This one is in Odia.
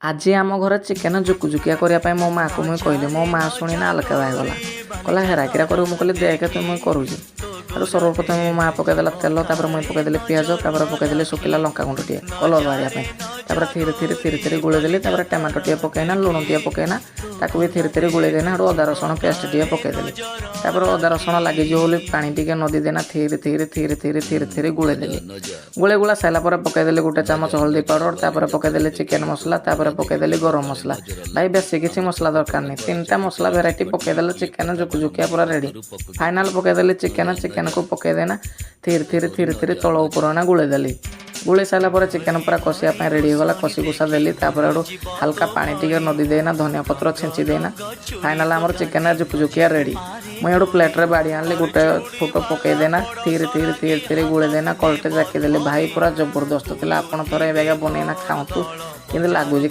ଆଜି ଆମ ଘରେ ଚିକେନ ଜୁକୁଜୁକିଆ କରିବା ପାଇଁ ମୋ ମାଆକୁ ମୁଇଁ କହିଲି। ମୋ ମାଆ ଶୁଣିନା ଅଲଗା ହେଇଗଲା। କହିଲା, "ହେରା କିରା କରିବୁ?" ମୁଁ କହିଲି, "ଦେଖେ ତୁ, ମୁଇଁ କରୁଛି।" ତାପରେ ସର୍ବପ୍ରଥମେ ମୋ ମାଆ ପକାଇଦେଲା ତେଲ। ତାପରେ ମୁଇଁ ପକାଇଦେଲି ପିଆଜ। ତାପରେ ପକାଇଦେଲି ଶୁଖିଲା ଲଙ୍କା ଗୁଣ୍ଡ ଟିକେ କଲର୍ ବାହାରିବା ପାଇଁ। ତାପରେ ଧୀରେ ଧୀରେ ଧୀରେ ଧୀରେ ଗୋଳେଇ ଦେଲି। ତାପରେ ଟମାଟୋ ଟିକେ ପକାଇନା, ଲୁଣ ଟିକେ ପକାଇନା, ତାକୁ ବି ଧୀରେ ଧୀରେ ଗୋଳେଇ ଦେଇନା, ହେଠୁ ଅଦା ରସୁଣ ପେଷ୍ଟ ଟିକେ ପକାଇଦେଲି। ତାପରେ ଅଦା ରସୁଣ ଲାଗିଯିବ ବୋଲି ପାଣି ଟିକେ ନଦୀ ଦେଇନା, ଧୀରେ ଧୀରେ ଧୀରେ ଧୀରେ ଧୀରେ ଧୀରେ ଗୋଳେଇ ଦେଲି। ଗୋଳେଇ ଗୋଳା ସାରିଲା ପରେ ପକାଇଦେଲି ଗୋଟେ ଚାମଚ ହଳଦୀ ପାଉଡ଼ର। ତାପରେ ପକାଇଦେଲି ଚିକେନ ମସଲା। ତାପରେ ପକାଇଦେଲି ଗରମ ମସଲା। ଭାଇ, ବେଶୀ କିଛି ମସଲା ଦରକାର ନାହିଁ। ତିନିଟା ମସଲା ଭେରାଇଟି ପକାଇଦେଲେ ଚିକେନ ଜୁକୁଜୁକିଆ ପୁରା ରେଡ଼ି। ଫାଇନାଲ୍ ପକାଇଦେଲି ଚିକେନ। ଚିକେନକୁ ପକାଇଦେନା, ଧୀରେ ଧୀରେ ଧୀରେ ଧୀରେ ତଳ ଉପର ନା ଗୋଳେଇ ଦେଲି। ଗୋଳେଇ ସାରିଲା ପରେ ଚିକେନ ପୁରା କଷିବା ପାଇଁ ରେଡ଼ି ହେଇଗଲା। କଷି କୁଷା ଦେଲି। ତାପରେ ହେଠୁ ହାଲକା ପାଣି ଟିକେ ନଦୀ ଦେଇନା, ଧନିଆ ପତ୍ର ଛିଞ୍ଚି ଦେଇନା, ଫାଇନାଲ୍ ଆମର ଚିକେନ ଜୁକୁଜୁକିଆ ରେଡ଼ି। ମୁଁ ଏଠୁ ପ୍ଲେଟ୍ରେ ବାଡ଼ି ଆଣିଲି। ଗୋଟେ ଫୁଟ ପକାଇ ଦେନା, ଧୀରେ ଧୀରେ ଧୀରେ ଧୀରେ ଗୋଳେଇ ଦେନା, କଲଟେ ଚାଖିଦେଲି। ଭାଇ, ପୁରା ଜବରଦସ୍ତ ଥିଲା। ଆପଣ ଥରେ ଏ ବାଗିଆ ବନେଇନା ଖାଆନ୍ତୁ, କେମିତି ଲାଗୁଛି।